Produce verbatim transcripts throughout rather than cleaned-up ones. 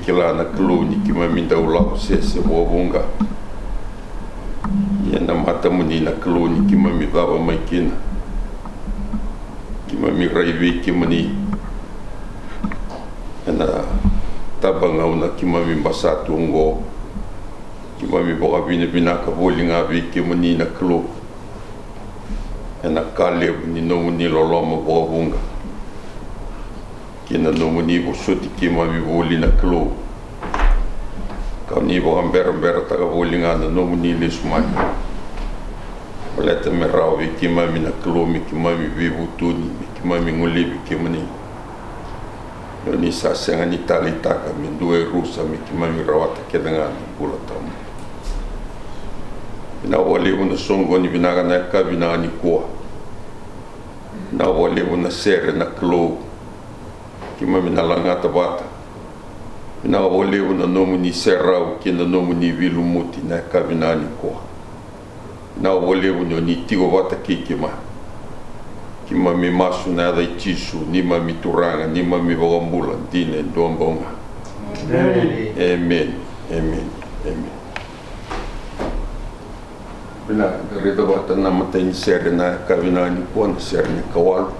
Kila na Kalou ni keimami dau lako sese vakavuqa. Ia na matamuni na Kalou ni keimami cava mai kina. Keimami rai vei kemuni ena tabagauna keimami basa tu oqo. Keimami vakavinavinaka voli ga vei kemuni na Kalou ena ka levu ni nomuni loloma vakavuqa kei na nomuni vosoti keimami voli na Kalou. Kau ni vakaberaberataka voli ga na nomuni lesu mai. Baleta me rawa vei keimami na Kalou me keimami veivutuni, me keimami gulevi kemuni. Ni sa sega ni taleitaka me dua e rusa me keimami rawata kece ga na bula tabu. Vinaka vakalevu na soqoni vinaka na yakavi vinaka nikua. Vinaka vakalevu na sere na Kalou keimami na lagata vata. Vinaka vakalevu na nomuni serau kei na nomuni veilumuti na yakavi vinaka nikua. Vinaka vakalevu ni oni tiko vata kei keimami. Keimami masu na yaca i Jisu, neimami Turaga, neimami Vakabula dina e dua bau ga. Emeni. Emeni. Emeni. Emeni. Vinaka, da raica vata na imatai ni sere na yakavi vinaka nikua, na sere ni kawalu.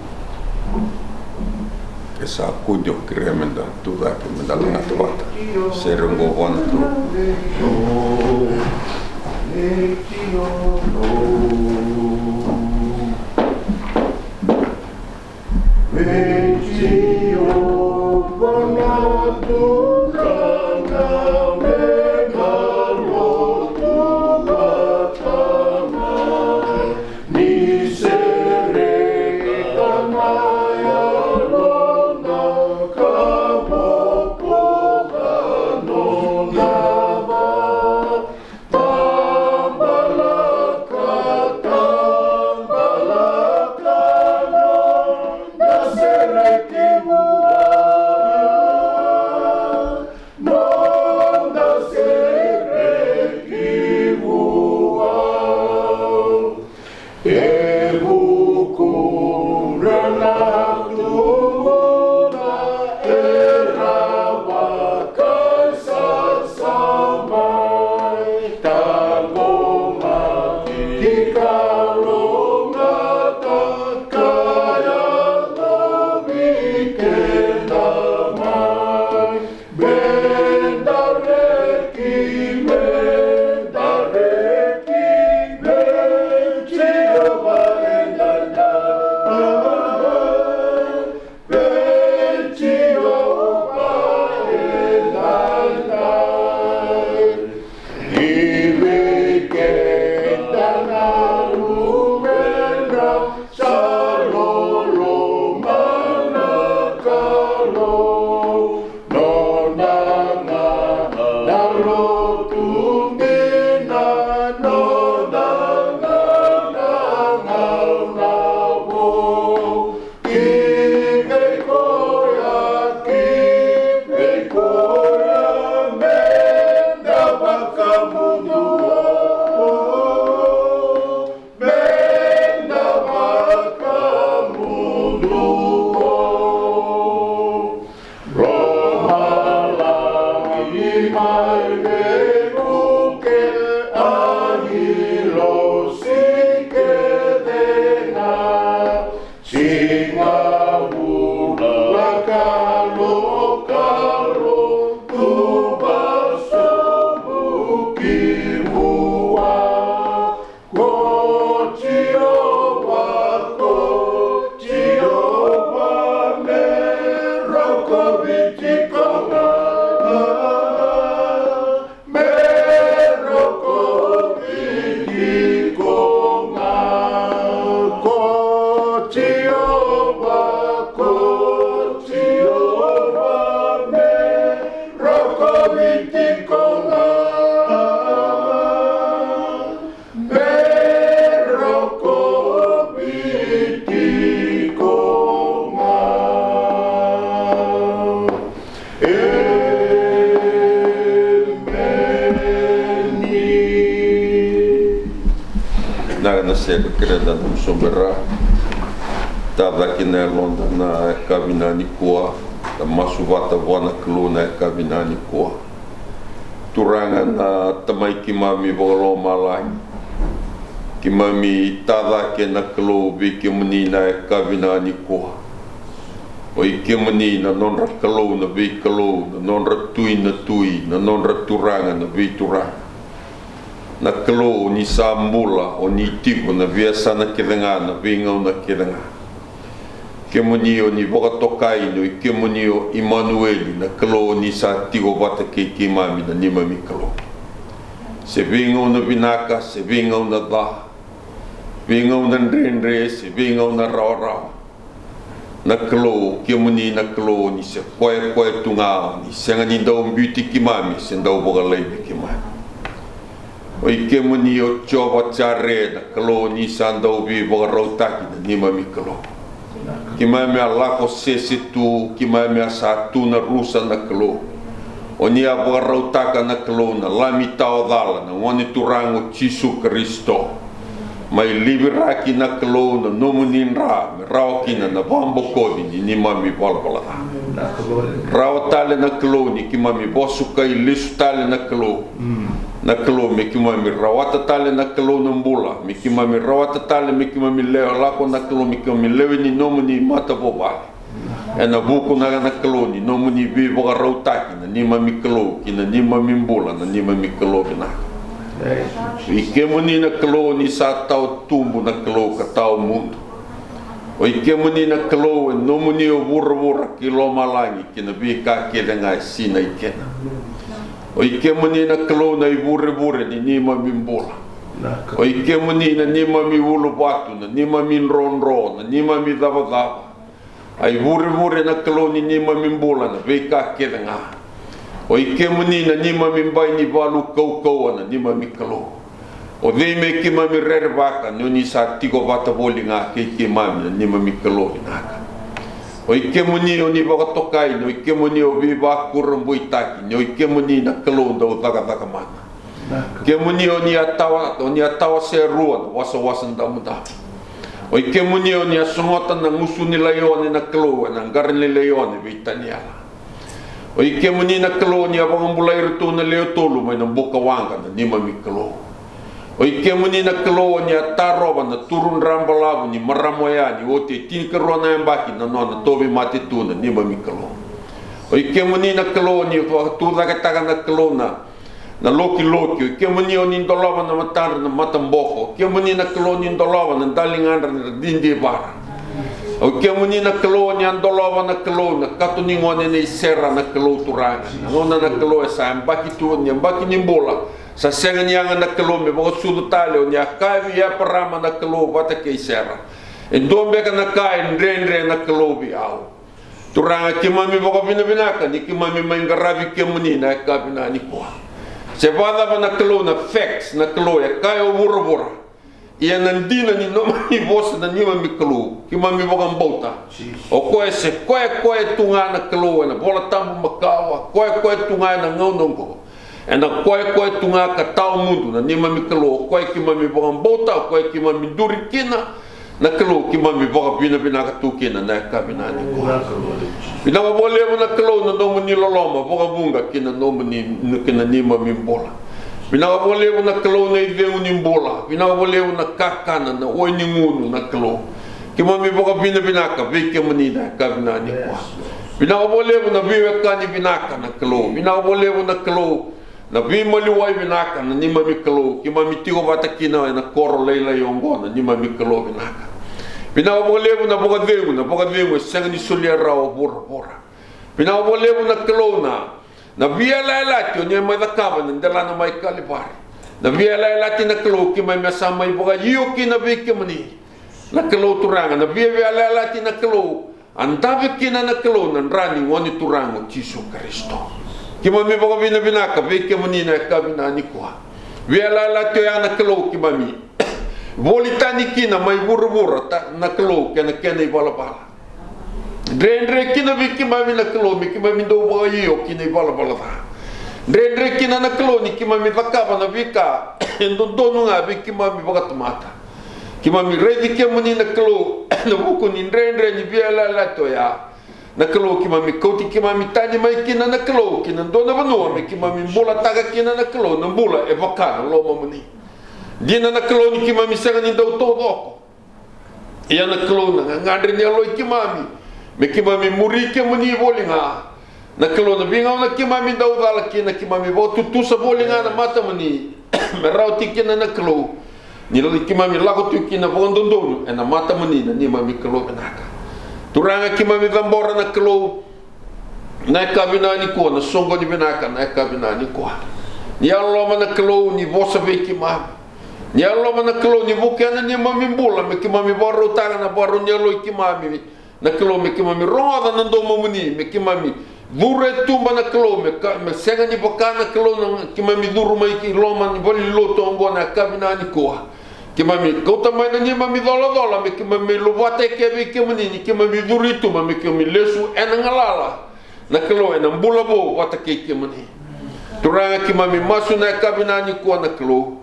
E sa kudi, au kerea meda tucake meda lagata vata. Sere oqo vua na Kalou. Vinaka na sere, kerea da dau sobera. Tacake na yaloda na yakavi nikua. Na masu vata vua na Kalou na yakavi na nikua. Turaga na Tamai keimami vakalomalagi, keimami tacake na Kalou vei kemuni na yakavi na nikua. O i kemuni na nodra Kalou na veikalou, na nodra Tui na tui, na nodra Turaga na veituraga. Na Kalou, o ni sa bula, o ni tiko na veiyasana kece ga, na veigauna kece ga. Kemuni o ni vakatokai, ni o i kemuni o Imanueli, na Kalou o ni sa tiko vata kei keimami, na neimami Kalou. Se veigauna vinaka, se veigauna ca, veigauna dredre, se veigauna rawarawa. Na Kalou, kemuni na Kalou, o ni se koya koya tu ga, o ni sega ni dau biuti keimami, se dau vakalaivi keimami. O i kemuni o Jiova Jare, na Kalou o ni sa dau veivakarautaki, na neimami Kalou. Keimami a lako sese tu, keimami a sa tu na rusa na Kalou. O ni a vakarautaka na Kalou na Lami tawa cala, na Gone Turaga o Jisu Karisito. Mai liviraki na Kalou na nomuni dra, me rawa kina na vakabokoci ni neimami valavala ca. Rawa tale na Kalou ni keimami vakasukai lesu tale na Kalou. Na Kalou me keimami rawata tale na Kalou na bula, me keimami rawata tale me keimami lewe lako na Kalou me keimami lewe ni nomuni matavuvale. Ena vuku na, na Kalou ni nomuni veivakarautaki na neimami Kalou, ki na neimami bula na neimami Kalou vinaka. I kemuni na Kalou ni sa tawa tubu na Kalou ka tawa mudu. O i kemuni na Kalou e nomuni o vuravura kei lomalagi kei na veika kece ga e sinai kina. O i kemuni na Kalou na ivurevure ni neimami bula. O i kemuni na neimami uluvatu, na neimami drodro, na neimami cavacava. A ivurevure na Kalou ni neimami bula na veika kece ga. O i kemuni na neimami bai ni valu kaukauwa na neimami Kalou. O cei me keimami rerevaka ni o ni sa tiko vata voli ga kei keimami na neimami Kalou vinaka. O i kemuni o ni vakatokai, ni o i kemuni o veivakurabuitaki, ni o i kemuni na Kalou dau cakacaka mana. Kemuni o ni a tawa, o ni a tawa serua na wasawasa damudamu. O i kemuni o ni a sogota na gusu ni laione na Kalou ena qara ni laione vei Taniela. O i kemuni na Kalou o ni a vakabulai iratou na lewe tolu mai na buka waqa na neimami Kalou. O i kemuni na Kalou o ni a tarova na turu dra balavu ni marama oya ni oti e tinikarua na yabaki na nona tauvimate tu na neimami Kalou. O i kemuni na Kalou o ni vakatucaketaka na Kalou na na lokiloki. O i kemuni o ni dolava na matadra na mataboko. O i kemuni na Kalou ni dolava na daligadra na didivara. O i kemuni na Kalou o ni a dolava na Kalou na kato ni gone nei Sera na Kalou Turaga. Na gauna na Kalou e sa yabaki tu, ni yabaki ni bula. Sa sega ni yaga na Kalou me vakasucu tale, o ni a kaya vei Eparama na Kalou vata kei Sera. E dua beka na ka e dredre na Kalou vei au. Turaga, keimami vakavinavinaka ni keimami mai qaravi kemuni na yakavi na nikua. Se vakacava na Kalou na facts, na Kalou e kaya o vuravura. Ia na dina ni nomuni vosa na neimami Kalou, keimami vakabauta. O koya se koya koya tu ga na Kalou ena Vola Tabu makawa, koya koya tu ga ena gauna oqo. Ena koya koya tu ga ka tawa mudu na neimami Kalou, o koya keimami vakabauta, o koya keimami duri kina, na Kalou keimami vakavinavinaka tu kina na yakavi na nikua. Vinaka vakalevu na Kalou na nomuni loloma vakavuqa kina nomuni, kina neimami bula. Vinaka vakalevu na Kalou na icegu ni bula. Vinaka vakalevu na kakana, na wai ni gunu na Kalou. Keimami vakavinavinaka vei kemuni na yakavi na nikua. Vinaka vakalevu na veiwekani vinaka na Kalou. Vinaka vakalevu na Kalou na veimaliwai vinaka na neimami Kalou, keimami tiko vata kina ena koro lailai oqo na neimami Kalou vinaka. Vinaka vakalevu na vakacegu, na vakacegu e sega ni solia rawa o vuravura. Vinaka vakalevu na Kalou na, na veiyalayalati o ni a mai cakava ena delana mai Kalivari. Na veiyalayalati na Kalou keimami a sa mai vakaio kina vei kemuni. Na Kalou Turaga, na via veiyalayalati na Kalou, a dave kina na Kalou na dra ni Gone Turaga o Jisu Karisito. Keimami vakavinavinaka vei kemuni na yakavi na nikua. Veiyalayalati oya na Kalou keimami voli tani kina mai vuravura, ta, na Kalou kei na kena ivalavala. Dredre kina vei keimami na Kalou me keimami dau vakaio kina ivalavala ca. Dredre kina na Kalou ni keimami cakava na veika e dodonu ga vei keimami vakatamata. Keimami raici kemuni na Kalou ena vuku ni dredre ni veiyalayalati oya. Na Kalou, keimami kauti keimami tani mai kina na Kalou ki na dua na vanua me keimami bulataka kina na Kalou na bula e vaka na lomamuni. Dina na Kalou ni keimami sega ni dau taucoko. Ia na Kalou, na gagadre ni yaloi keimami me keimami muri kemuni voli ga. Na Kalou, na veigauna keimami dau cala kina, keimami vakatutusa voli ga na matamuni me rawati kina na Kalou ni keimami lako tu kina vakadodonu ena matamuni, na neimami Kalou vinaka. Turaga, keimami cabora na Kalou na yakavi nikua, na soqoni vinaka na yakavi nikua. Ni yalololoma na Kalou ni vosa vei keimami. Ni yalololoma na Kalou ni vukea na neimami bula me keimami vakarautaka na vakarau ni yaloi keimami. Na Kalou, me keimami rogoca na domomuni, me keimami curu e tuba na Kalou, me ka, me sega ni vaka na Kalou na keimami curu mai ki loma ni valenilotu oqo na yakavi nikua. Keimami kauta mai na neimami colacola me keimami luvata eke vei kemuni, ni keimami curu i tuba me keimami lesu ena galala, na Kalou, ena bula vou vata kei kemuni. Turaga, keimami masu na yakavi nikua na Kalou.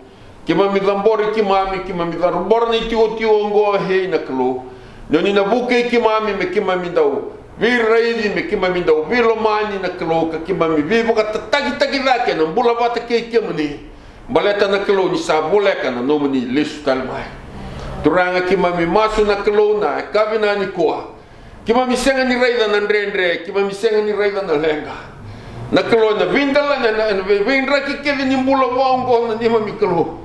Keimami cabori keimami, keimami cabora na itikotiko oqo, ei na Kalou. Ni oni na vukei keimami me keimami dau veiraici, me keimami dau veilomani na Kalou, ka keimami veivakatakitaki cake na bula vata kei kemuni. Baleta na Kalou ni sa voleka na nomuni lesu tale mai. Turaga, keimami masu na Kalou na yakavi nikua. Keimami sega ni raica na dredre, keimami sega ni raica na leqa. Na Kalou, ena veidela, na, na, na vei, veidraki kece ni bula vua oqo na neimami Kalou.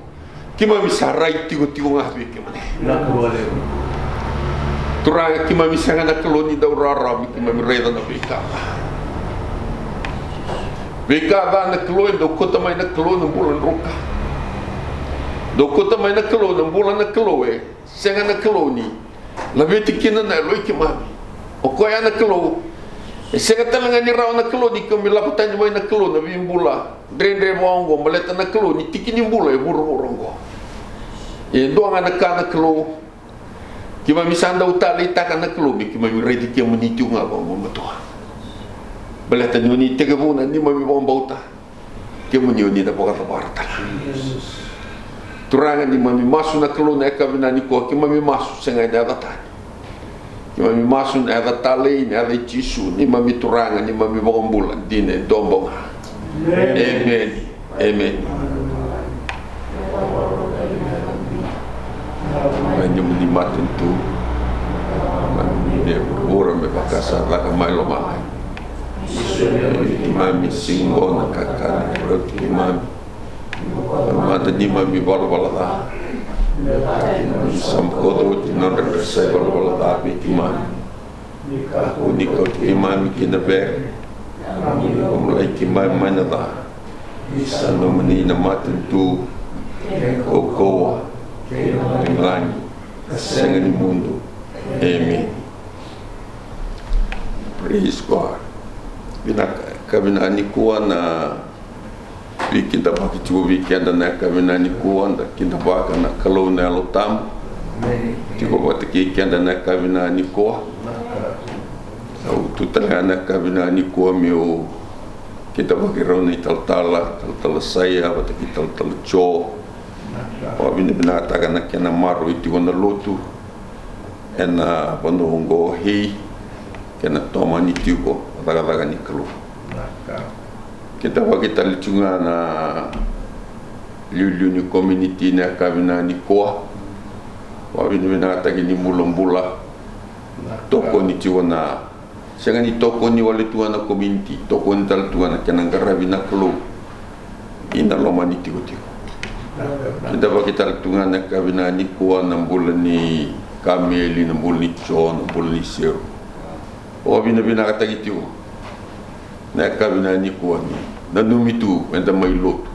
Keimami sa rai tikotiko ga vei kemuni. Na Kalou levu. Turaga, keimami sega na Kalou ni dau rawarawa me keimami raica na veika ca. Veika ca na Kalou e dau kauta mai na Kalou na bula druka. Dau kauta mai na Kalou na bula na Kalou e sega na Kalou ni laveti kina na yaloi keimami. O koya na Kalou. E sega tale ga ni rawa na Kalou ni keimami lako tani mai na Kalou na veibula dredre vua oqo, baleta na Kalou ni tiki ni bula e vuravura oqo. E dua ga na ka na Kalou, keimami sa dau taleitaka na Kalou me keimami raici kemuni tiko ga vagumatua. Baleta ni oni tekivu na neimami vakabauta. Kemuni oni na vakacavara tale. Turaga, neimami masu na Kalou na yakavi nikua, keimami masu sega ena yaca tani. Keimami masu na yaca talei, na yaca i Jisu, neimami Turaga, neimami Vakabula dina e dua bau ga. Emeni. Emeni. Mai nomuni matanitu, mai nomuni vuravura me vaka sa caka mai lomalagi. Keimami siga oqo na kakana rauti keimami. Mata neimami valavala ca. Sa bokoca oti na nodra sa ivalavala ca vei keimami. Ni kauti keimami ki na vere. Ni vamalai keimami mai na ca. Ni sa nomuni na matanitu, kaukauwa, lagilagi, ka sega ni mudu. Emeni. Praise God. Vinaka, yakavi nikua na veikidavaki tiko vei keda na yakavi nikua, da kidavaka na Kalou na Yalo Tabu. Tiko vata kei keda na yakavi nikua. Au tu tale ga na yakavi nikua meu kidavaki rau na italatala, talatala Saia vata kei talatala Jo. Au vakavinavinakataka na kena maroroi tiko na lotu ena vanua oqo, hei, kena tomani tiko na cakacaka ni Kalou. Kidavaki tale tiko ga na liuliu ni kominiti na yakavi nikua. Vakavinavinakataki ni bulabula. Tokoni tiko na, sega ni tokoni wale tu ga na kominiti, tokoni tale tu ga na kena qaravi na Kalou ina loma ni tikotiko. Kidavaki tale tu ga na yakavi nikua na bula ni Kameli, na bula ni Jo, na bula ni Seru. Vakavinavinakataki tiko na yakavi nikua ni nanumi tu eda mai lotu.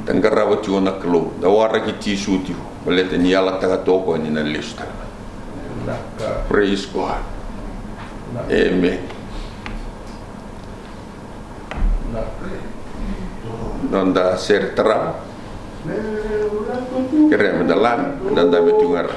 Da qarava tiko na Kalou, da waraki Jisu tiko, baleta ni yalataka toka o koya ni na lesu tale mai. Praise God. Amen. Noda sere tarava. Kerea meda lave, meda dabe tu ga ra.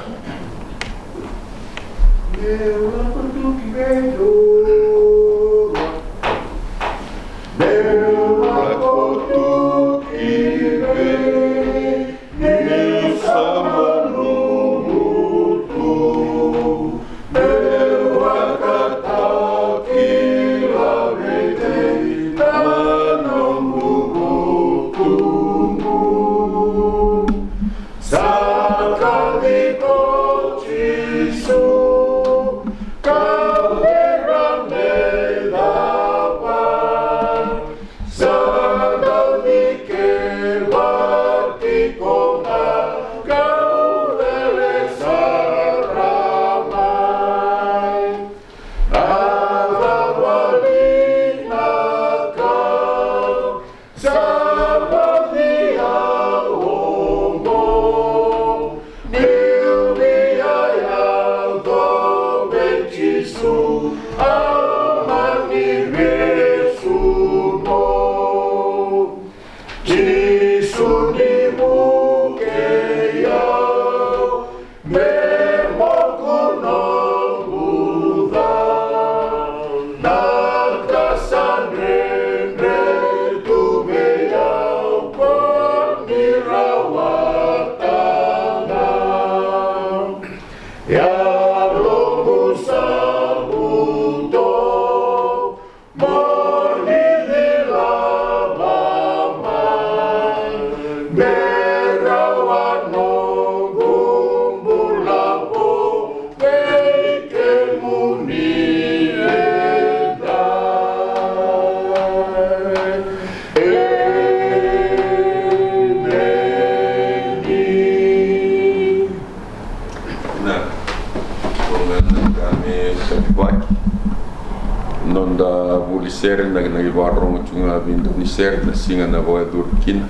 Sere na, na ivakarorogo tu ga vei dau ni sere na siga na vakayacori kina.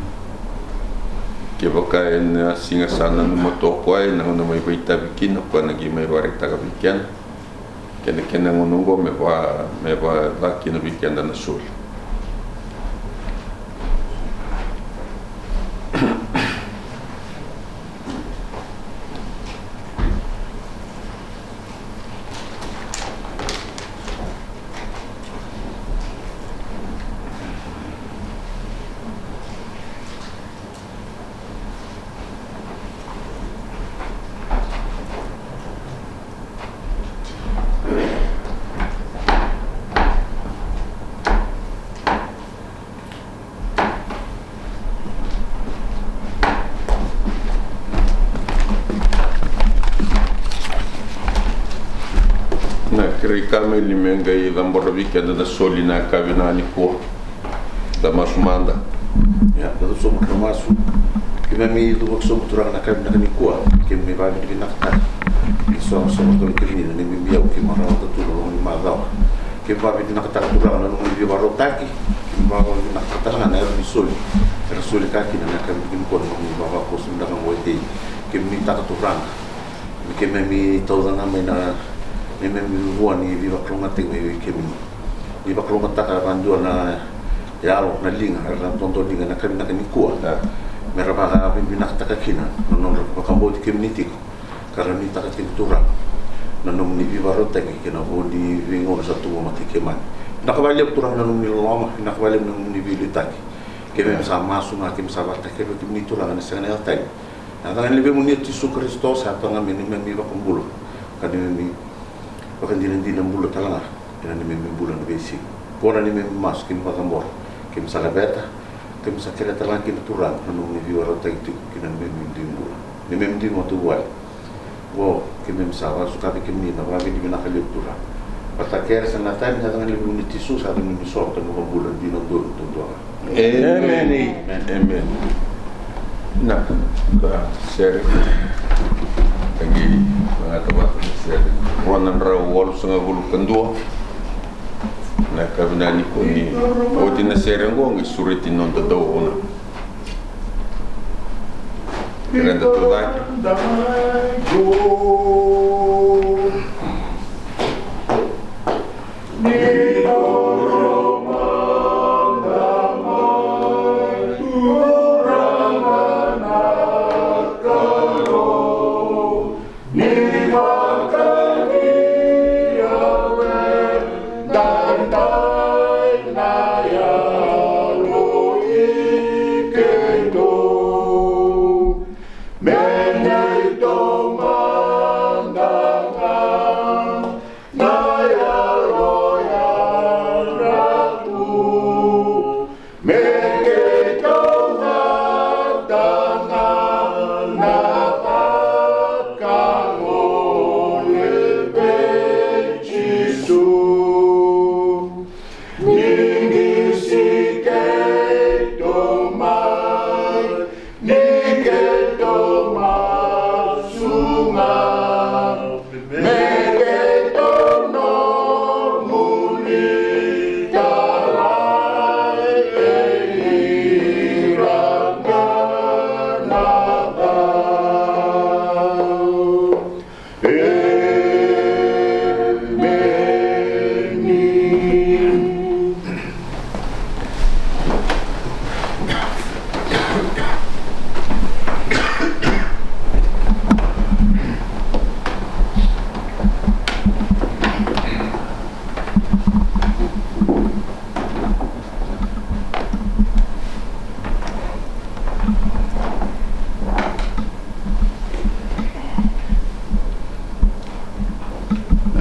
Kevaka e na siga sa nanuma toka o koya e na gauna mai vakaitavi kina, o koya na qai mai vakaraitaka vei keda. Kena, kena gauna oqo me va, me vaka kina vei keda na soli. Na kerei Kameli me qai cabora vei keda na soli na yakavi nikua. Da masu mada. Ia, da sobu na masu. Keimami cuva sobu Turaga na yakavi nikua, keimami vakavinavinakataka ni soqosoqo tale kemuni na neimami iyau keimami rawata tu na loma ni macawa. Keimami vakavinavinakataka Turaga na nomuni veivakarautaki. Keimami vakavinavinakataka na yalo ni soli era soli ka kina na yakavi nikua na nomuni vavakoso na ka qo e tei. Keimami taka Turaga me keimami tauca ga mai na neimami vua ni veivakalougatataki mai vei kemuni. Ni vakalougatataka vakadua na yalo, na liga, era na dodoliga na yakavi nikua. Me ra vakavinavinakataka kina na nodra vakabauti kemuni tiko. Ka ra nuitaka tiko Turaga na nomuni veivakarautaki kei na vo ni veigauna sa tu vakamatei keimami. Vinaka vakalevu Turaga na nomuni loloma, vinaka vakalevu na nomuni veiliutaki. Keimami sa masu ga, keimami sa vakatakekere kemuni Turaga na sega na yaca tani. Na yaca ga ni luvemuni o Jisu Karisito sa yaco ga me neimami iVakabula ka neimami vakadinadina bula tale ga ena neimami bula na veisiga. Qo na neimami masu keimami vakacabora, keimami sa laveta, keimami sa kerea tale ga kina Turaga na nomuni veivakarautaki tiko kina neimami dui bula, neimami dui matavuvale. Qo keimami sa vakasuka vei kemuni na vakavinavinaka levu Turaga. Vata kei ira sa na tani na yaca ga ni luvemuni Jisu sa yaco me neimami soro, tabu vakabula dina duadua duadua ga. Emeni. Emeni. Na, da sere. Tagi, na gata vata na sere. Rua na drau walusagavulu ka dua. Na yakavi nikua ni oti na sere oqo qai sureti na noda dauvunau. Keda tu cake.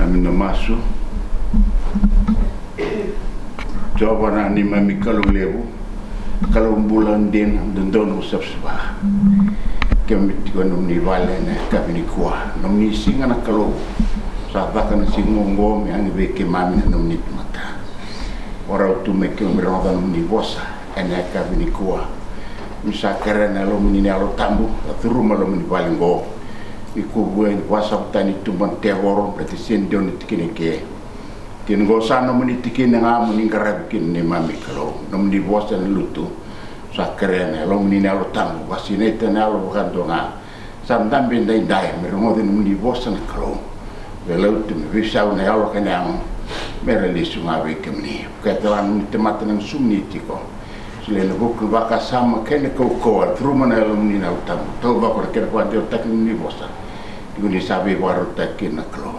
Keimami na masu. Jiova na neimami Kalou levu, Kalou bula dina, dodonu, savasava. Keimami tiko ena nomuni vale ena yakavi nikua. Nomuni siga na Kalou. Sa caka na siga oqo me yaga vei keimami na nomuni tamata. Vakarau tu me keimami rogoca na nomuni vosa ena yakavi nikua. Keimami sa kerea na Yalomuni na Yalo Tabu, na curuma na loma ni vale oqo. Ni kua vua ni vakasava tani tuba na tevoro, baleta e sega ni dua na tikina eke. Kina qo sa nomuni tikina ga mo ni qaravi kina neimami Kalou, nomuni vosa ena lotu. Sa kerea na Yalomuni na Yalo Tabu, vakasinaita na yalo vakadua ga. Sa dabe edaidai me rogoci nomuni vosa na Kalou. Me lauti, me veisau na yalo kei na yago, me ra lesu ga vei kemuni. Vaka tale ga nomuni tamata na gusumuni tiko. Solia na vuku, na vakasama kei na kaukauwa, curuma na Yalomuni na Yalo Tabu. Taucoko na kena vakadewataki nomuni vosa. Tiko ni sa veivakarautaki kina na Kalou.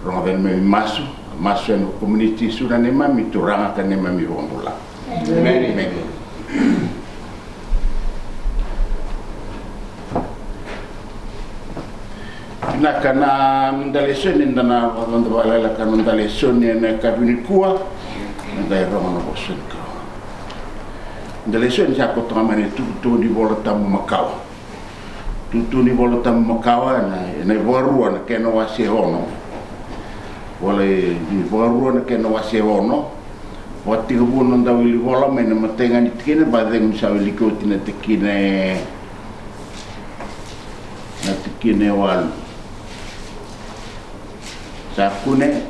Rogoca na neimami masu, masu ena vukumuni Jisu na neimami Turaga ka neimami iVakabula. Emeni. Emeni. Vinaka, na noda lesoni, da na vakavakadavalailaka na noda lesoni ena yakavi nikua. Eda qai rogo na vosa ni Kalou. Noda lesoni sa koto ga mai na itukutuku ni Vola Tabu Makawa. Tutu ni Vola Tabu Makawa, ena, ena iVakarua na kena wase e ono. Vola ni Vakarua na kena wase e ono. Vakatekivu na noda wili vola mai na imatai ga ni tikina, ba cegu ni sa wiliki oti na tikina e, na tikina e walu. Sa kune,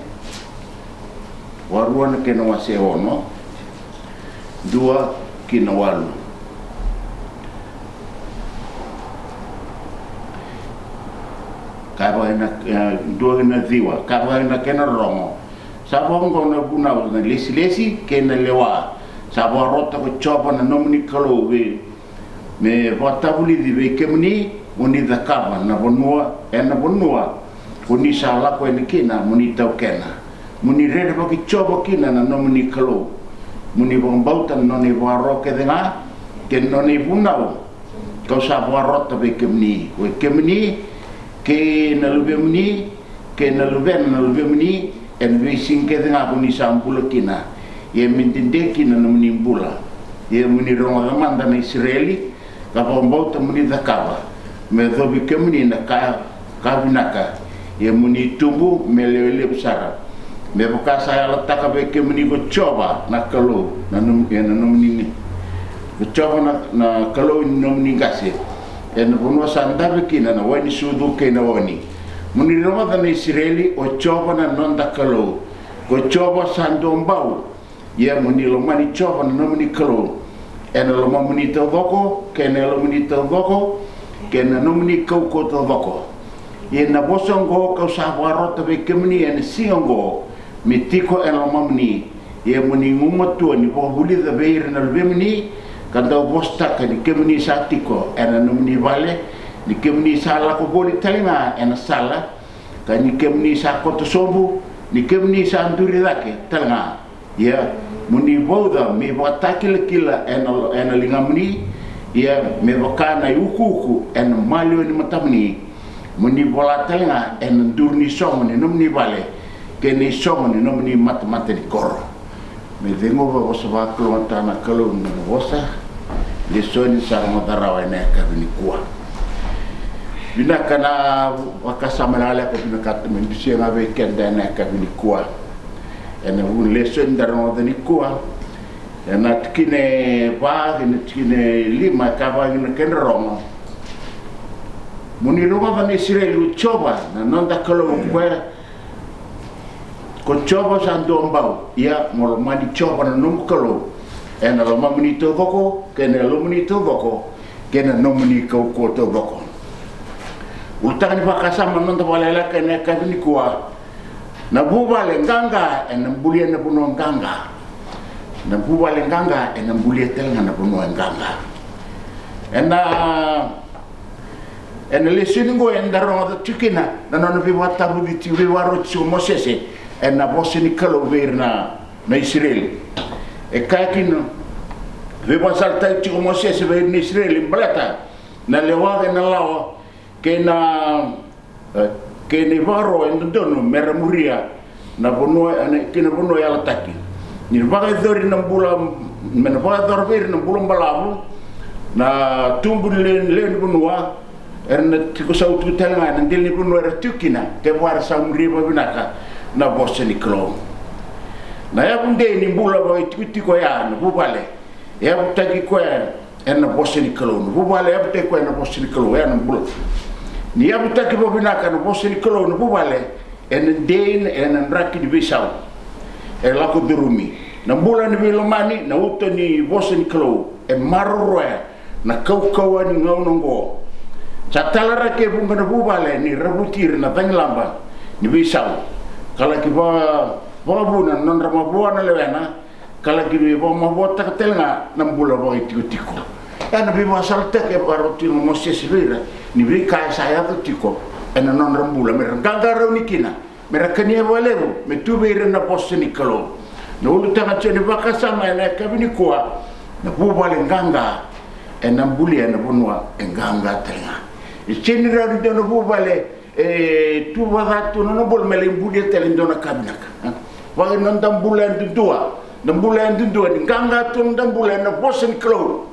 Vakarua na kena wase e ono, dua ki na walu. Ka vaka ena, e, dua ki na ciwa, ka vaka ena kena rogo. Sa vakaoqo na vunau, na lesilesi kei na lewa. Sa vakarota ko Jiova na nomuni Kalou vei me vakatavulici vei kemuni, mo ni cakava na vanua, ena vanua ko ni sa lako yani kina mo ni taukena. Mo ni rerevaki Jiova kina na nomuni Kalou. Mo ni vakabauta na nona ivakaro kece ga kei na nona ivunau, kau sa vakarota vei kemuni, ko i kemuni kei na luvemuni, kei na luvena na luvemuni, ena veisiga kece ga ko ni sa bula kina. Ia me dede kina na nomuni bula. Ia mo ni rogoca mada na Isireli, ka vakabauta mo ni cakava, me yacovi kemuni na ka, ka vinaka. Ia mo ni tubu me lewe levu sara, me vaka sa yalataka vei kemuni ko Jiova na Kalou, na nom-, e, na nomuni, ko Jiova na, na Kalou ni nomuni qase, ena vanua sa dave kina na wai ni sucu kei na oni. Mo ni rogoca na Isireli, o Jiova na noda Kalou, ko Jiova sa dua bau. Ia mo ni lomani Jiova na nomuni Kalou ena lomamuni taucoko, kei na yalomuni taucoko, kei na nomuni kaukauwa taucoko. Ia na vosa oqo kau sa vakarota vei kemuni ena siga oqo, me tiko ena lomamuni. Ia mo ni gumatua ni vakavulica vei ira na luvemuni, ka dau vosataka ni kemuni sa tiko ena nomuni vale, ni kemuni sa lako voli tale ga ena sala, ka ni kemuni sa koto sobu, ni kemuni sa duri cake tale ga. Ia mo ni vauca me ivakatakilakila ena, ena ligamuni, ia me vaka na iukuuku ena maliwa ni matamuni. Mo ni vola tale ga ena duru ni sogo ni nomuni vale, kei na isogo ni nomuni matamata ni koro. Me ceguva, vosa vakalougatataka na Kalou na nona vosa. Lesoni sa rogoca rawa ena yakavi nikua. Vinaka na vakasama lekaleka vinakata me dusia ga vei keda ena yakavi nikua. Ena vu ni lesoni da rogoca nikua, ena tikina e va, ena tikina e lima, ka vaka na kena rogo. Mo ni rogoca na Isireli, o Jiova na noda Kalou, o koya, ko Jiova sa dua bau. Ia mo lomani Jiova na nomu Kalou ena lomamuni taucoko, kei na yalomuni taucoko, kei na nomuni kaukauwa taucoko. Ulutaga ni vakasama na noda vakalekaleka ena yakavi nikua. Na vuvale qaqa ena bulia na vanua qaqa. Na vuvale qaqa ena bulia tale ga na vanua qaqa. Ena, ena lesoni qo eda rogoca tiko kina na nona veivakatavulici, veivakaroti tiko o Mosese ena vosa ni Kalou vei ira na, na Isireli. E kaya kina, veivakasalataki tiko o Mosese vei ira na Isireli baleta na lewa kei na lawa, kei na, e, kei na ivakaro e dodonu me ra muria na vanua, e, na, kei na vanua yalataki. Ni vakayacori na bula, me na vakayacora vei ira na bula balavu, na tubu ni lewe, lewe ni vanua, era na tiko sautu tale ga ena dela ni vanua era tiko kina, kevaka era sa muria vakavinaka na vosa ni Kalou. Na yavu dei ni bula vakaitikotiko oya na vuvale. E yavutaki koya ena vosa ni Kalou na vuvale, e yavutaki koya ena vosa ni Kalou, oya na bula. Ni yavutaki vakavinaka na vosa ni Kalou na vuvale, ena dei, ena draki ni veisau. e lako curumi. Na bula ni veilomani, na uto ni vosa ni Kalou e maroroya na kaukauwa ni gauna oqo. Sa talaraki e vuqa na vuvale ni ravuti ira na cagilaba ni veisau, ka laki va- vakavuna na nodra mavoa na lewena, ka laki vei vakamavoataka tale ga na bula vakaitikotiko. E na veivakasalataki e vakarautaki o Mosese vei ira ni veika e sa yaco tiko e na nodra bula me ra qaqarauni kina, me ra kania vakalevu, me tu vei ira na vosa ni Kalou. Na ulutaga tiko ni vakasama e na yakavi nikua, na vuvale qaqa e na bulia na vanua e qaqa tale ga. E sega ni rawa ni dua na vuvale e tu vakaca tu na nona bula me lai bulia tale e dua na ka vinaka. Vaka na noda bula yadudua, na bula yadudua ni qaqa tu na noda bula e na vosa ni Kalou.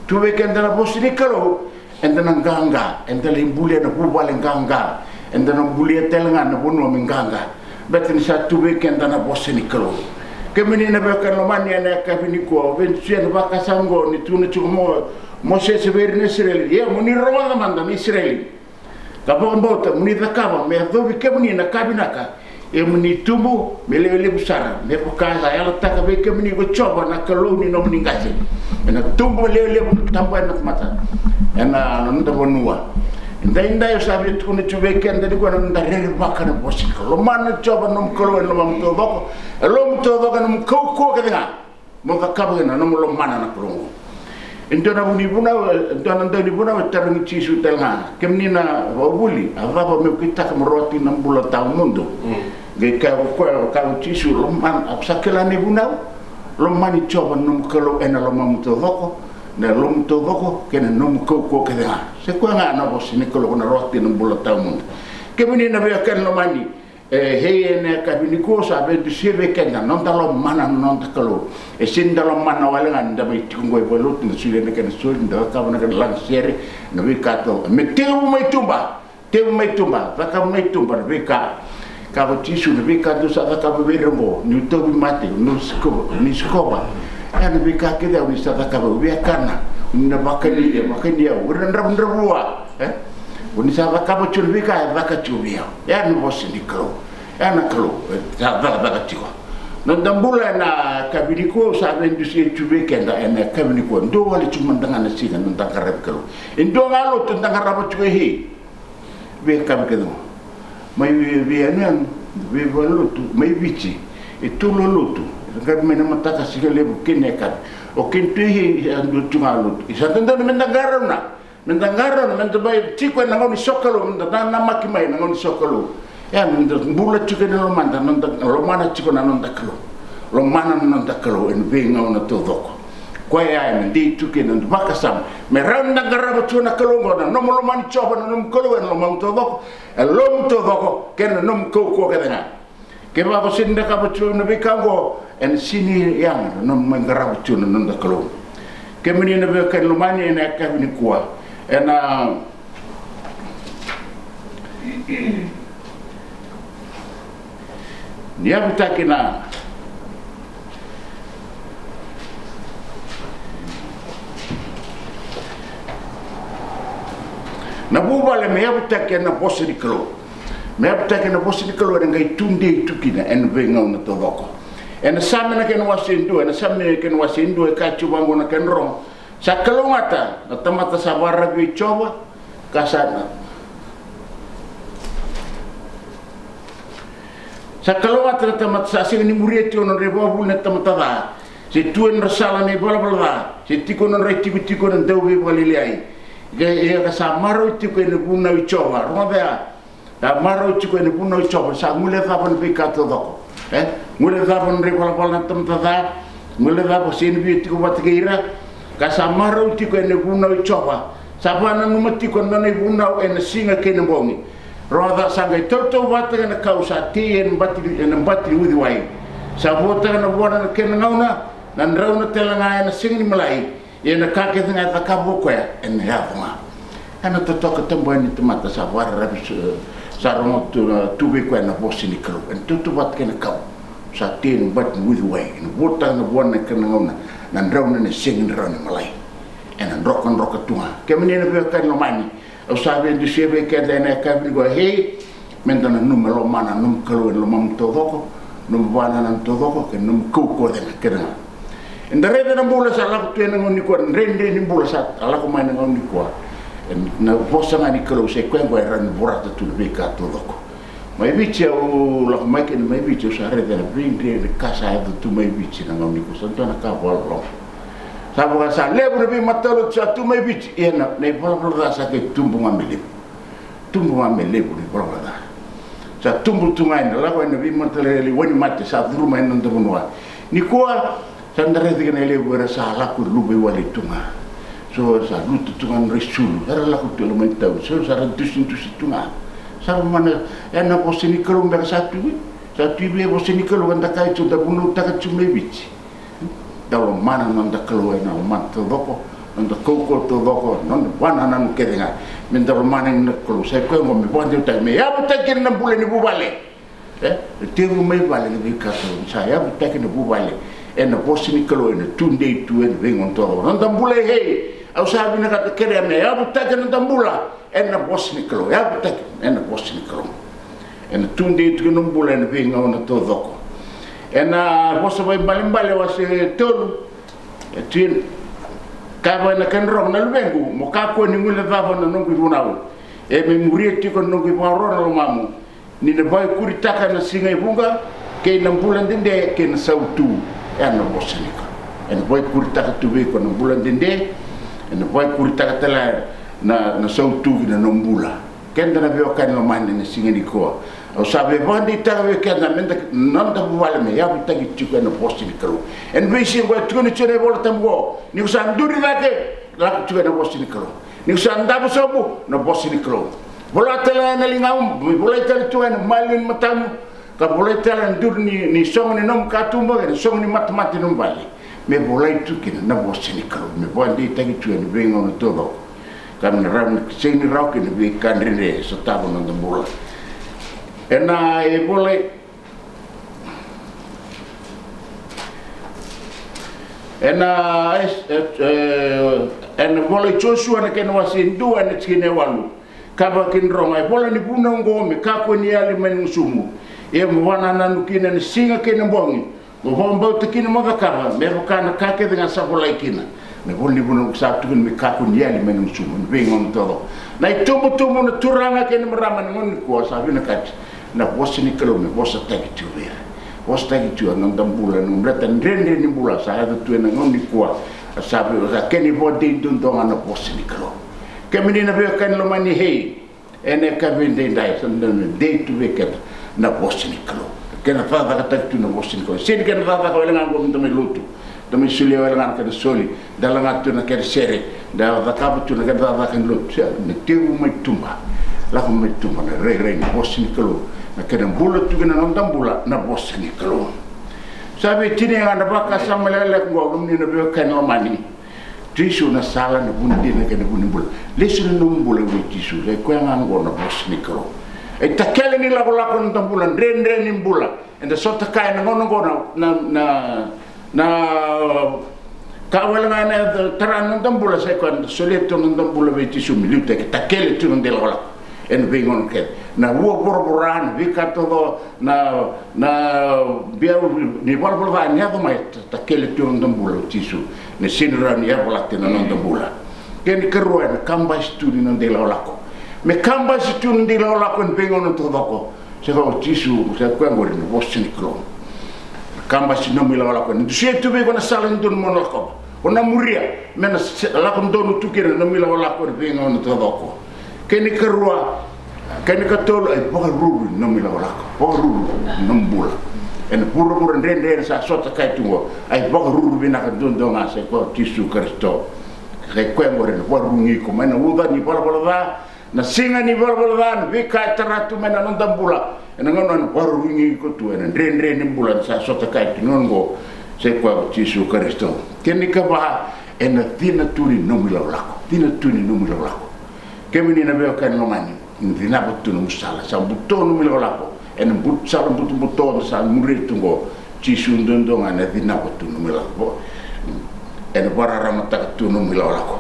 Tu vei keda na vosa ni Kalou, eda na qaqa, eda lai bulia na vuvale qaqa, eda na bulia tale ga na vanua me qaqa. Baleta ni sa tu vei keda na vosa ni Kalou. Kemuni na veiwekani lomani, e na yakavi nikua, au via dusia na vakasama oqo ni tukuna tiko o Mosese vei ira na Isireli: Ia mo ni rogoca mada na Isireli, ka vakabauta mo ni cakava me yacovi kemuni na ka vinaka, ia mo ni tubu me lewe levu sara, me vaka sa yalataka vei kemuni ko Jiova na Kalou ni nomuni qase. E na tubu me lewe levu na tabu e na tamata e na noda vanua. Edaidai au sa via tukuna tiko vei keda nikua na noda rerevaka na vosa ni Kalou. Lomana na Jiova na nomu Kalou e na lomamu taucoko, e lomamu taucoko, e na nomu kaukauwa kece ga. Mo cakava kina na nomu lomana na Kalou. E dua na vu ni vunau, e dua na dau ni vunau e tarogi Jisu tale ga: Kemuni na vakavuvuli, a cava meu kitaka mo rawati na bula tawamudu? Qai kaya ko koya, kaya ko Jisu: Lomana, au sa kila na ivunau. Lomani Jiova na nomu Kalou e na lomamu taucoko, na lomamu taucoko, kei na nomu kaukauwa kece ga. Sa koya ga na vosa ni Kalou ko na rawati na bula tawamudu. Kemuni na veiwekani lomani, e, hei, e na yakavi nikua au sa veidusia vei keda na noda lomana na noda Kalou. E sega ni da lomana wale ga ni da mai tiko oqo e valenilotu, da solia na kena soli, da cakava na kena lagasere, na veika taucoko. Me tevu mai tuba, tevu mai tuba, cakava mai tuba na veika. Kaya ko Jisu: Na veika dou sa cakava vei ira oqo, niu tauvimate, niu siko- niu sikova, e na veika kece au ni sa cakava. Au via kana, ni na vakani, e vakani au. O ira na dravudravua, e? O ni sa cakava tiko na veika e caka tiko vei au. E na vosa ni Kalou. E na Kalou e sa cakacaka tiko. Noda bula e na yakavi nikua au sa veidusia tiko vei keda e na yakavi nikua. Dua wale tiko mada ga na siga noda qaravi Kalou. E dua ga lotu da qarava tiko e hei. Veiyakavi kece oqo, mai vei, veiyanuyanu, veivalenilotu, mai Viti, e tolu na lotu. E qaravi mai na mataka, siga levu kei na yakavi. O keitou e hei, e dua tiko ga lotu. E sa dodonu me da qarauna, me da qarauna, me da mai tiko e na gauna ni sokalou, me da nanamaki mai na gauna ni sokalou. E a, me da bula tiko e na lomada, noda lomana tiko na noda Kalou. Lomana na noda Kalou e na veigauna taucoko. Koya e na dei tu kina na noda vakasama. Me rawa ni da qarava tiko na Kalou oqo, na nomu lomani Jiova na nomu Kalou e na lomamu taucoko, e lomamu taucoko, kei na nomu kaukauwa kece ga. Kevaka o sega ni cakava tiko na veika oqo, e na sega ni yaga na nomu mai qarava tiko na noda Kalou. Kemuni na veiwekani lomani, e na yakavi nikua, e na ni yavutaki na, na vuvale me yavutaki e na vosa ni Kalou. Me yavutaki e na vosa ni Kalou, e na qai tudei tu kina e na veigauna taucoko. E na Same na kena wase e dua, e na Same na kena wase e dua, e kaya tiko vaqo na kena rogo: Sa kalougata na tamata sa vakararavi vei Jiova, ka sa na Sa kalougata na tamata sa sega ni muria tiko na nodra ivakavuvuli na tamata ca, se tu e nodra sala na ivalavala ca, se tiko na nodra itikotiko na dauveivakalialiai. Ia, ia ka sa marau tiko e na vunau i Jiova. Rogoca ya, sa marau tiko e na vunau i Jiova, sa guilecava na veika taucoko. E guilecava na nodra ivalavala na tamata ca, guilecava, sega ni via tiko vata kei ira. Ka sa marau tiko e na vunau i Jiova, sa vakananuma tiko na nona ivunau e na siga kei na bogi. Rogoca, sa qai tautauvata ga na kau sa tei e na bati, e na bati ni uciwai. Sa vuataka na vuana na kena gauna, na drauna tale ga e na sega ni malai. Ia na ka kece ga e cakava o koya e na yaco ga. E na totoka tabu yani ni tamata sa vakararavi, sa, sa rogo tu, tu vei koya na vosa ni Kalou. E na tautauvata kei na kau sa tei e na bati ni uciwai, e na vuataka na vuana na kena gauna, na drauna e na sega ni rawa ni malai. E na drokadroka tu ga. Kemuni na veiwekani lomani, au sa veidusia vei keda e na yakavi nikua, hei, me da nanuma, lomana na nomu Kalou e na lomamu taucoko, nomu vakanananu taucoko kei na nomu kaukauwa cega kece ga. Eda raica na bula sa lako tu ena gauna nikua, na dredre ni bula sa lako mai na gauna nikua. Ena vosa ga ni Kalou sa i koya qo e rawa ni vorata tu na veika taucoko. Mai Viti, au lako mai kina mai Viti, au sa raica na veidredre ka sa yaco tu mai Viti na gauna nikua, sa dua na ka vakaloloma. Sa vaka sa levu na veimatalotu sa tu mai Viti, ia na, na ivalavala ca sa qai tubu ga me levu. Tubu ga me levu na ivalavala ca. Sa tubu tu ga ena lako ena veimataqali wainimate sa curuma ena noda vanua. Nikua sa da raica kina e levu era sa lako e luvaiwale tu ga. So sa lutu tu ga na nodra isulu, era lako tu e loma ni tauni, so sa ra dusidusi tu ga. Sa lomana, ena vosa ni Kalou beka sa tu. Sa tu i vei vosa ni Kalou, eda kaya tu da vunautaka tu mai Viti. Da lomana na noda Kalou ena lomada taucoko, noda kaukauwa taucoko, noda vakanananu kece ga. Me da lomana na Kalou, sa i koya qo me vakadeitaki, me yavutaki kina na bula ni vuvale. E, e tevu mai vale na veika taucoko, sa yavutaki na vuvale ena vosa ni Kalou, ena tudei tu ena veigauna taucoko. Noda bula e hei, au sa vinakata kerea me yavutaki na noda bula ena vosa ni Kalou, yavutaki ena vosa ni Kalou. Ena tudei tu kina nomu bula ena veigauna taucoko. Ena Vosa Vakaibalebale wase tolu, e tini. Kaya vaka na kena rogo, na luvequ, mo kakua ni guilecava na noqu ivunau, e me muria tiko na noqu ivakaro na lomamu, ni na vakaikuritaka na siga e vuqa, kei na bula dede, kei na sautu. Ena vosa ni Kalou, ena vakaikuritaka tu vei iko na bula dede, ena vakaikuritaka tale na, na sautu ki na nomu bula. Keda na veiwekani lomani, ena siga nikua au sa via vakadeitaka vei keda me da, noda vuvale me yavutaki tiko ena vosa ni Kalou. Ena veisiga qo e tukuna tiko na iVola Tabu qo, ni ko sa duri cake, lako tiko ena vosa ni Kalou. Ni ko sa davo sobu, na vosa ni Kalou. Vola tale ga na ligamu, me volai tale tu ga na maliwa ni matamu, ka volai tale na duru ni, ni sogo ni nomu katuba, kei na sogo ni matamata ni nomu vale. Me volai tu kina na vosa ni Kalou, me vakadeitaki tu ena veigauna taucoko. Ka me na rawa ni, sega ni rawa kina na veika dredre e sotava na noda bula. Ena ivola, ena, e, e, e, ena ivola i Josua na kena wase e dua, ena tikina e walu. Kaya vaka kina na rogo, e vola ni vunau oqo me kakua ni yali mai na gusumu, ia mo vakanananu kina ena siga kei na bogi, mo vakabauta kina mo cakava me vaka na ka kece ga sa volai kina. Na ivola ni vunau sa tukuna me kakua ni yali mai na gusumu ena veigauna taucoko. Na itubutubu, na turaga kei na marama ena gauna nikua, sa vinakati na vosa ni Kalou me vosataki tu vei ira. Vosataki tu ena noda bula, na noda dredre ni bula sa yaco tu ena gauna nikua. Sa vei, sa kena ivakadei duadua ga na vosa ni Kalou. Kemuni na veiwekani lomani, hei, ena yakavi edaidai sa na dei tu vei keda na vosa ni Kalou. Kena cakacakataki tu na vosa ni Kalou. Sega ni kena cakacaka wale ga qo me da mai lotu, da mai solia wale ga na kena soli, da laga tu na kena sere, da cakava tu na kena cakacaka ni lotu. Sega, na tevu mai tuba, lako mai tuba na rairai ni vosa ni Kalou. Na kena bula tu kina na noda bula na vosa ni Kalou. Sa vei tini ga na vakasama lekaleka qo, kemuni na veiwekani lomani. Jisu na sala, na vu ni dina kei na vu ni bula. Lesu na nomu bula vei Jisu, sa i koya ga oqo na vosa ni Kalou. E takele ni lakolako na noda bula, dredre ni bula. Eda sota kaya ena gauna oqo na, na, na, na ka wale ga ena tara na noda bula, sa i koya, da solia tu na noda bula vei Jisu me liutaki, takele tu na noda ilakolako ena veigauna kece. Na ua voravora, na veika taucoko, na, na biau ni valavala ca ni yaco mai, ta, takele tu na noda bula o Jisu. Na sega ni rawa ni yavalati na noda bula. Kena ikarua, ena kabasi tu ni noda ilakolako. Me kabasi tu na noda ilakolako ena veigauna taucoko. Sa i koya o Jisu, sa i koya oqori na vosa ni Kalou. Kabasi nomu ilakolako, ena dusia tu vei iko na sala e dodonu mo na lakova, o na muria, me na se, lako donu tu kina na nomu ilakolako ena veigauna taucoko. Kena ikarua, kena ikatolu, a ivakaruru ni nomu ilakolako, vakaruru na nomu bula. Ena vuravura dredre eda sa sota kaya tu oqo, a ivakaruru vinaka duadua ga sa i koya o Jisu Karisito. Sa i koya oqori ena vakarurugi iko mai na uca ni valavala ca, na siga ni valavala ca, na veika e tara tu mai na noda bula. Ena gauna ena vakarurugi iko tu ena dredre ni bula eda sa sota kaya tu na gauna oqo, sa i koya o Jisu Karisito. Kena ikava, ena cina tu ni nomu ilakolako, cina tu ni nomu ilakolako. Kemuni na veiwekani lomani, ni cinava tu nomu sala, sa buto nomu ilakolako ena bu, sala butobuto eda sa muria tu oqo. Jisu duadua ga ena cinava tu nomu ilakolako. Ena vakararamataka tu nomu ilakolako.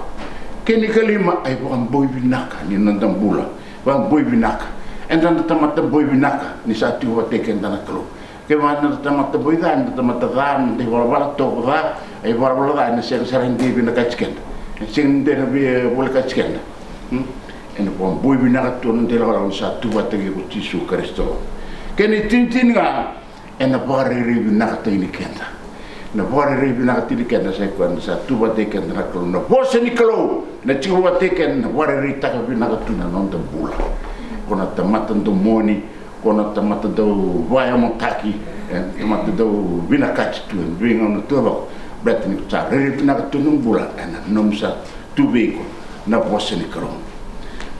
Kena ikalima, a ivakaboi vinaka ni noda bula. Vakaboi vinaka. Eda na tamata boi vinaka ni sa tiko vata kei keda na Kalou. Kevaka na tamata boi ca, na tamata ca, na dai valavala tovo ca, e valavala ca, ena sega sara ni dei vinakati keda. Ena sega ni dei na veivolekati keda. Hmm? Ena vakaboi vinaka tu na dei lawalawa ni sa tu vata kei ko Jisu Karisito. Kena itinitini ga, ena vakarairai vinakataki ni keda. Na vakarairai vinakataki ni keda sa i koya na sa tu vata kei keda na Kalou, na vosa ni Kalou, na tiko vata kei keda, na vakarairaitaka vinaka tu na noda bula. Ko na tamata domoni, ko na tamata dau vayamotaki, e, tamata dau vinakati tu, e, veigauna tu e vako. Baleta ni ko sa rairai vinaka tu na bula, ena nomu sa tu vei iko na vosa ni Kalou.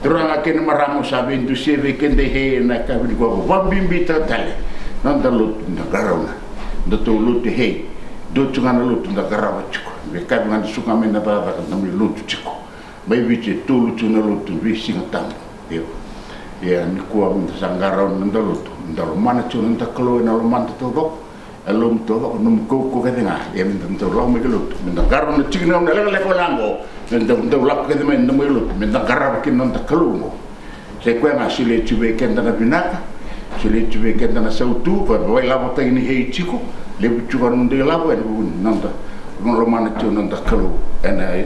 Turaga kei na marama, au sa veidusia vei keda e hei ena yakavi nikua, vakabibitaka tale na noda lotu da qarauna. Datou lotu e hei, dua tu ga na lotu da qarava tiko. Veiyakavi ga da suka mai na cakacaka da mai lotu tiko. Mai Viti e tolu tu na lotu veisiga tabu. Io. Ia nikua da sa qarauna na noda lotu, da lomana tiko na noda Kalou ena lomada taucoko. E loma tu o nomu kaukaua kece ga, ia meda dau lako mai ki lotu, meda qarauna tiko na gauna lekaleka wale ga qo, meda dau lako kece mai na mai lotu, meda qarava kina na noda Kalou qo. Sa i koya ga solia tu vei keda na vinaka, solia tu vei keda na sautu, ko e vakailavotaki ni hei tiko, levu tiko na noda ilavo, ena vuku ni noda lomana tiko na noda Kalou ena,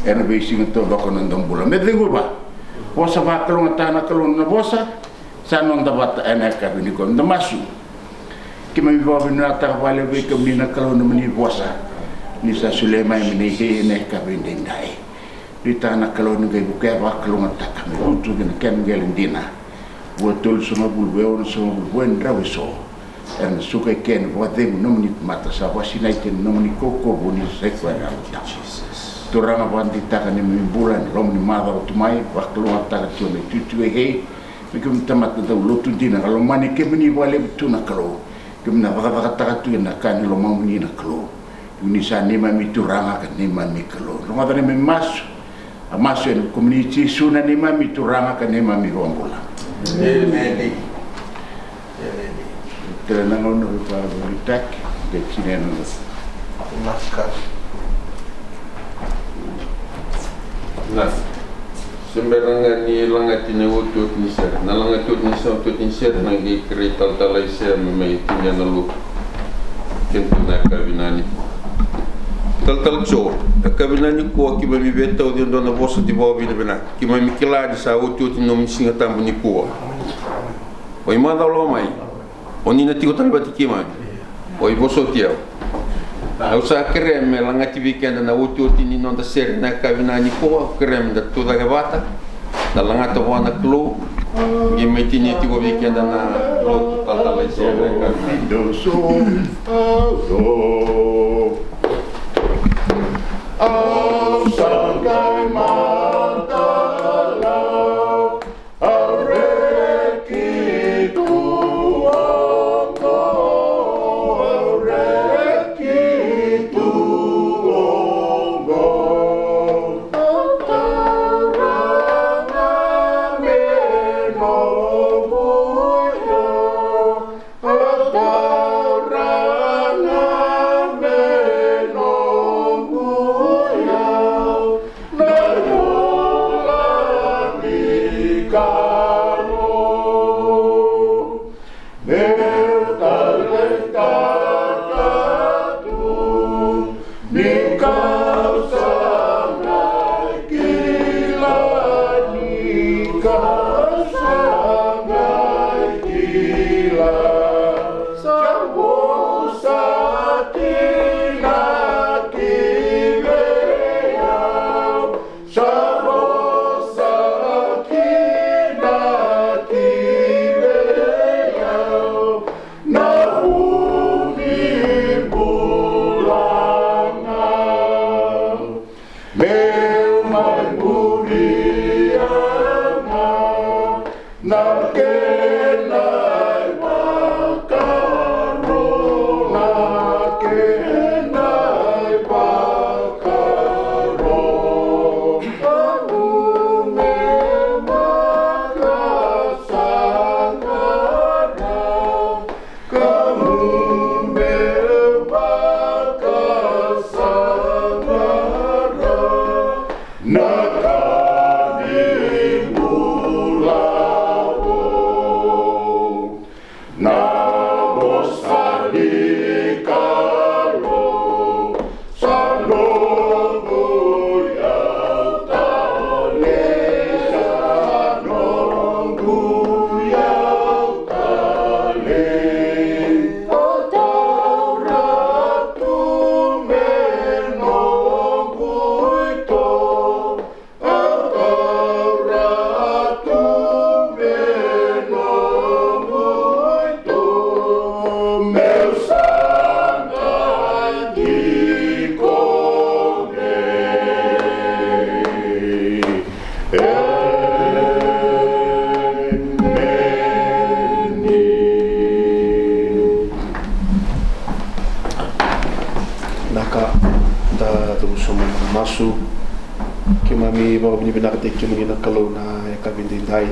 ena veisiga taucoko na noda bula. Me cegu va, vosa vakalougatataka na Kalou na vosa, sa noda vata ena yakavi nikua, da masu. Keimami vakavinavinakataka vakalevu vei kemuni na Kalou na nomuni vosa ni sa solia mai me na i hei ena yakavi edaidai. Nuitaka na Kalou ni qai vukea vakalougatataka me vutu kina kena qele dina. Vua tolusagavulu, vua onosagavulu, vua e drau eso. Era na suka i ke ena vakacegu na nomuni tamata sa vakasinaiti ena nomuni kaukauwa ni sa i koya na Yalo Tabu. Turaga, vakadeitaka neimami bula ena loma ni macawa tu mai, vakalougatataka tiko na itutu e hei, me keimami tamata dau lotu dina, ka lomani kemuni vakalevu tu na Kalou. Keimami na cakacakataka tu ena ka ni lomamuni na Kalou. Kemuni sa neimami Turaga ka neimami Kalou. Rogoca neimami masu. A masu ena vukumuni Jisu na neimami Turaga ka neimami iVakabula. Emeni. Emeni. Tale na gauna me vakavolivolitaki, de tinena. Vinaka. Vinaka. Se bera ga ni lagati na iotioti ni sere, na lagati oti ni sa iotioti ni sere, na qai kerei talatala Aisea me mai tinia na lotu. Kena tu na yakavi nikua. Talatala Jo, yakavi nikua keimami veitauci e dua na vosa ni vakavinavinaka. Keimami kila ni sa iotioti ni nomuni Siga Tabu nikua. O i macawa lako mai, o ni na tiko tale vata kei keimami. O i vosoti au. Au sa kerea me lagati vei keda na iotioti ni noda sere na yakavi nikua. Au kerea me da tucake vata, da lagata vua na Kalou. Qai mai tinia tiko vei keda na lotu talatala Aisea na yakavi nikua. Au sa qai matala, au reki tu oqo, au reki tu oqo. Au taura ga me noqu iyau, au taura ga me noqu iyau, na bula ni Kalou. Meu taleitaka tu, ni kau sa qai kila, ni kau sa qai kila. Sa vosa kina ki vei au, sa vosa kina ki vei au, na vu ni bula ga. Meu mai muria ga na kena ivakaro, na kena ivakaro. Au meu vakasaqara, ka meu vakasaqara na ka ni bula vou. Na Keimami vakavinavinakataki kemuni na Kalou na yakavi edaidai.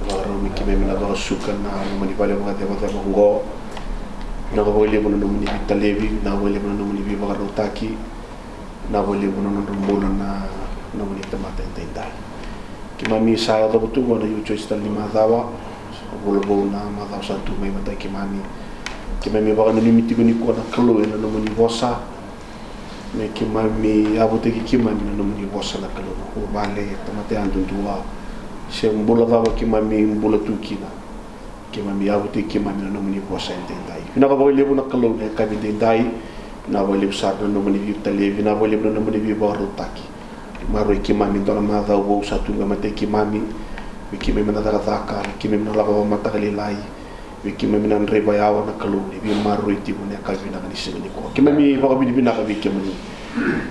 Vakarau me keimami na vakasuka na nomuni vale vakacevaceva oqo. Vinaka vakalevu na nomuni veitalevi, vinaka vakalevu na nomuni veivakarautaki, vinaka vakalevu na nodra bula na nomuni tamata edaidai. Keimami sa yacova tu oqo na U Choice tale ni macawa, vula vou na macawa sa tu mai matai keimami. Keimami vakananumi tiko nikua na Kalou ena nomuni vosa. Me keimami yavutaki keimami na nomuni vosa na Kalou. O vale, tamata yadudua, se bula cava keimami bula tu kina, keimami yavutaki keimami na nomuni vosa edaidai. Vinaka vakalevu na Kalou na yakavi edaidai. Vinaka vakalevu sara na nomuni veitalevi, vinaka vakalevu na nomuni veivakarautaki. Maroroi keimami dua na macawa vou sa tu ga matai keimami. Me keimami na cakacaka, me keimami na lako vakamataka lailai. Vei keimami na draiva yawa na Kalou ni veimaroroi tiko na yakavi vinaka ni siga nikua. Keimami vakavinavinaka vei kemuni.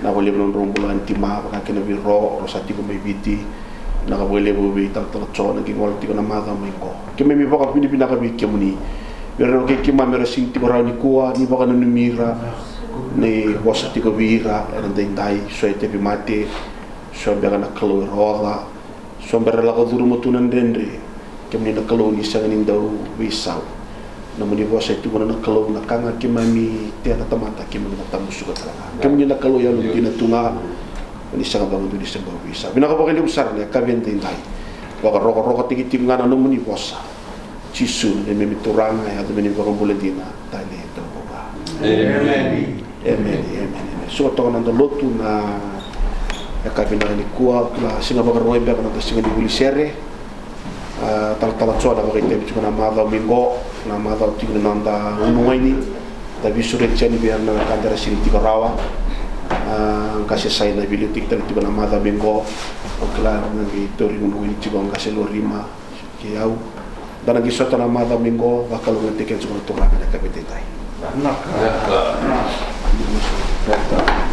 Vinaka vakalevu na nodrau bula Aunty Tima, vaka kina vei Ro, Ro sa tiko mai Viti. Vinaka vakalevu vei Talatala Jo na qai gole tiko na macawa mai qo. Keimami vakavinavinaka vei kemuni. Vei ira na wekaqu keimami era sega ni tiko rawa nikua, ni vakananumi ira, ni vosa tiko vei ira ena daidai, so e tauvimate, so beka na Kalou era oca. So bera lako curuma tu na dredre. Kemuni na Kalou ni sega ni dau veisau. Nomuni vosa e tukuna na Kalou na ka ga keimami tea na tamata keimami na tamusuka tale ga. Kemuni na Kalou yalodina tu ga. Ni sega vakadua ni se bau veisau. Vinaka vakalevu sara na yakavi edaidai. Vakarokorokotaki tiko ga na nomuni vosa. Jisu na neimami Turaga, yaca me neimami Vakabula dina. Tale e tau vava. Emeni. Emeni, emeni, emeni. Suka toka na noda lotu na yakavi vinaka nikua, kila siga Vakarauwai beka na noda siga ni vuli sere. A, Talatala Jo na vakaitavi tiko na macawa mai qo, na macawa tiko na noda unu waini. Da veisureti yani vei ira na wekada era sega ni tiko rawa. A, qase Saina veiliutaki tale tiko na macawa mai qo. Au kila na qai tauri unu waini tiko qase Lorima. Kei au. Da na qai sota na macawa mai qo, vakalougatataki keda tiko na Turaga ena yakavi edaidai. Vinaka. Vinaka.